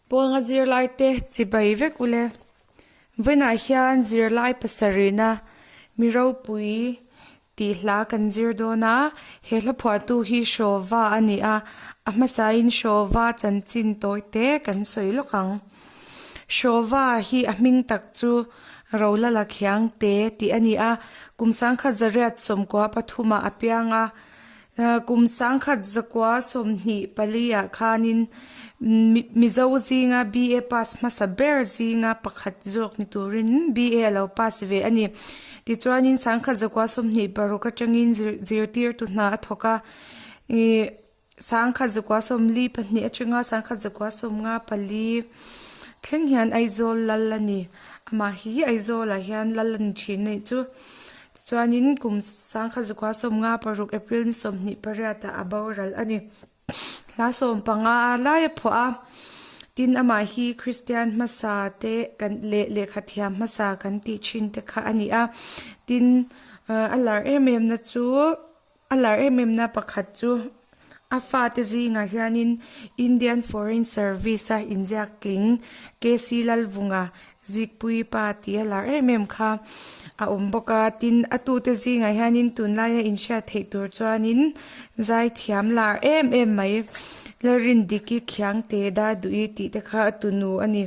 Pawnga zirlai te chibai vek ule. Vawiinah hian zirlai pasarihna mi ropui tih hla kan zir dawn a, he hla phuahtu hi Hrawva a ni a, a hmasain Hrawva chanchin tawi te kan sawi lawk ang. Hrawva hi a hming tak chu Rolala Khiangte tih a ni a, kum sangkhat zariat sawmkua pathumah a piang a, Kum sangkhat zakua 24 ah khanin Mizo zinga BA pass hmasa ber zinga pakhat zawk ni turin BA a lo pass ve a ni. Tichuanin sangkhat zakua 26 atangin zirtirtu hna a thawk a, sangkhat zakua 42 atanga sangkhat zakua 54 thleng hian Aizawl lal a ni. Amah hi Aizawlah hian lal a ni thin a nih chu. Tichuanin kum sangkhat zakua 56 April ni 28 ah a boral a ni. Hla 15 a lai a phuah a, tin amah hi Kristian hmasa te kan leh lehkha thiam hmasa kan tih thin te kha a ni a. Tin a lar em em na chu a lar em em na pakhat chu a fate zingah hianin Indian Foreign Service a inziak tling KC Lalvunga Zikpui pa tih a lar em em kha a awm bawk a tin a tute zingah hianin tunlaia inhriat theih tur chuanin zai thiam lar em em mai Lalrindiki Khiangte Daduhi tih te kha a tunu a ni.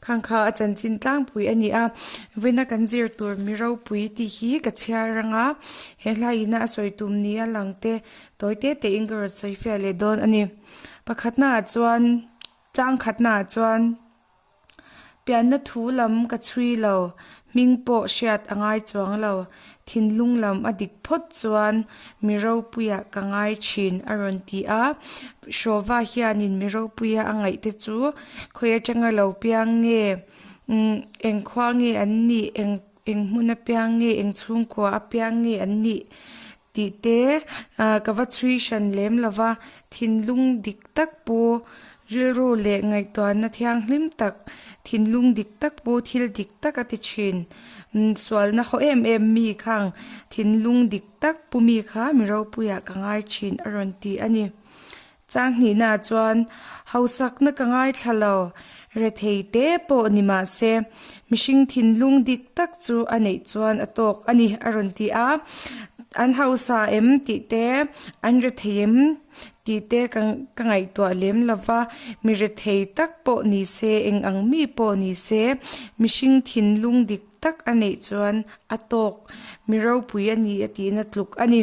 Khang kha a chanchin tlangpui a ni a, vawiina kan zir tur mi ropui tih hi ka chhiar ang a, he hla ina a sawi tum nia lang te tawi te te in ka rawn sawi fiah leh dawn a ni. Pakhatnaah chuan chang khatnaah chuan pianna thu lam ka chhui lo, hming pawh hriat a ngai chuang lo, thinlung lam a dik phawt chuan mi ropuiah ka ngai thin a rawn ti a. Hrawva hianin mi ropuia a ngaih te chu khawi atanga lo piang nge, eng khua nge an nih, eng eng hmun apiang nge, eng chhungkua apiang nge an nih tih te ka va chhui hran lem lo va, thinlung dik tak pu rilru leh ngaihtuahna thianghlim tak, thinlung dik tak pu thil dik tak a ti thin. Sualna haw em em mi khang thinlung dik tak pu mi kha mi ropuiah ka ngai thin a rawn ti a ni. Chang hnihnaah chuan hausakna ka ngaithla lo, rethei te pawh ni mah se, mihring thinlung dik tak chu a neih chuan a tawk a ni a rawn ti a. An hausa em tih te, an rethei em tih te ka ka ngaihtuah lem lo va, mi rethei tak pawh ni se, eng ang mi pawh ni se, mihring thinlung dik tak a neih chuan a tawk mi ropui a ni a tihna tluk a ni.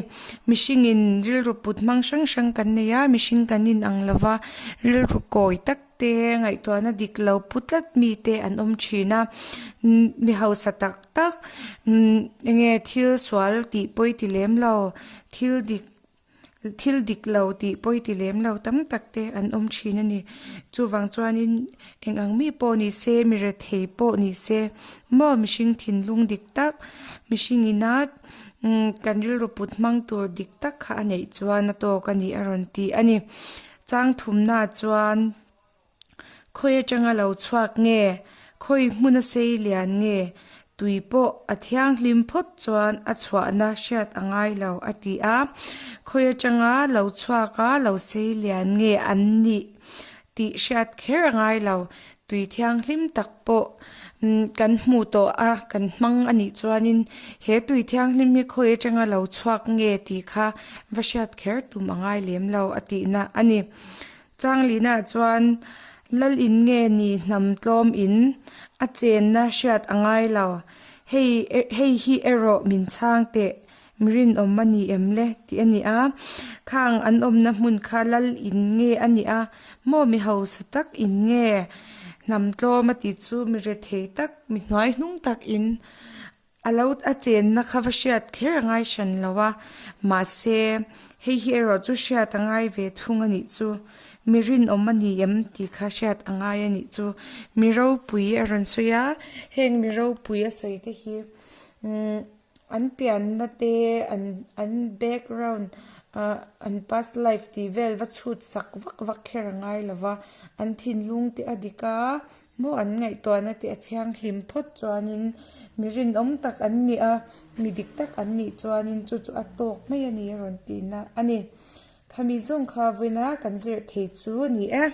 Mihringin rilru put hmang hrang hrang kan nei a, mihring kan inang lo va, rilru kawi tak te ngaihtuahna dik lo pu tlat mi te an awm thin a, mi hausa tak tak eng nge thil sual tih pawi ti lem lo, thil dik Thil dik lo tih pawi ti lem lo tam tak te an awm thin a ni. Chuvang chuanin eng ang mi pawh ni se, mi rethei pawh ni se, maw mihring thinlung dik tak, mihring ina kan rilru put hmang tur dik tak kha a neih chuan a tawk a ni a rawn ti a ni. Chang thumna chuan Khawi atanga lo chhuak nge? Khawi hmuna sei lian nge? Tui pawh a thianghlim phawt chuan a chhuahna hriat a ngai lo, a ti a. Khawi atanga lo chhuak a lo sei lian nge an nih tih hriat kher a ngai lo. Tui thianghlim tak pawh kan hmu tawh a, kan hmang a nih chuanin he tui thianghlim hi khawi atanga lo chhuak nge tih kha va hriat kher tum a ngai lem lo, a tihna a ni. Changlina chuan Lal in nge ni hnam tlawm in a chenna hriat a ngai lo. Hei hei hi erawh min chhang teh mi rinawm a ni em le tih a ni a. Khang an awmna hmun kha Lal in nge a nih a maw mi hausa tak in nge hnam tlawm a tih chu mi rethei tak mi hnuai hnung tak in A lo a chenna kha va hriat kher a ngai hran lo a, mahse hei hi erawh chu hriat a ngai ve thung a nih chu. Mi rinawm a ni em tih kha hriat a ngai a nih chu. Mi ropui a rawn sawi a, heng mi ropui a sawi te hi umm an pianna te an an background ah an past life tih vel va chhut sak vak vak kher a ngai lo va, an thinlung te a dik a. Maw an ngaihtuahna te a thianghlim phawt chuanin mi rinawm tak an ni a, mi dik tak an nih chuanin chu chu a tawk mai a ni a rawn tihna a ni. Khami zawng kha vawiina kan zirh thei chu a ni e.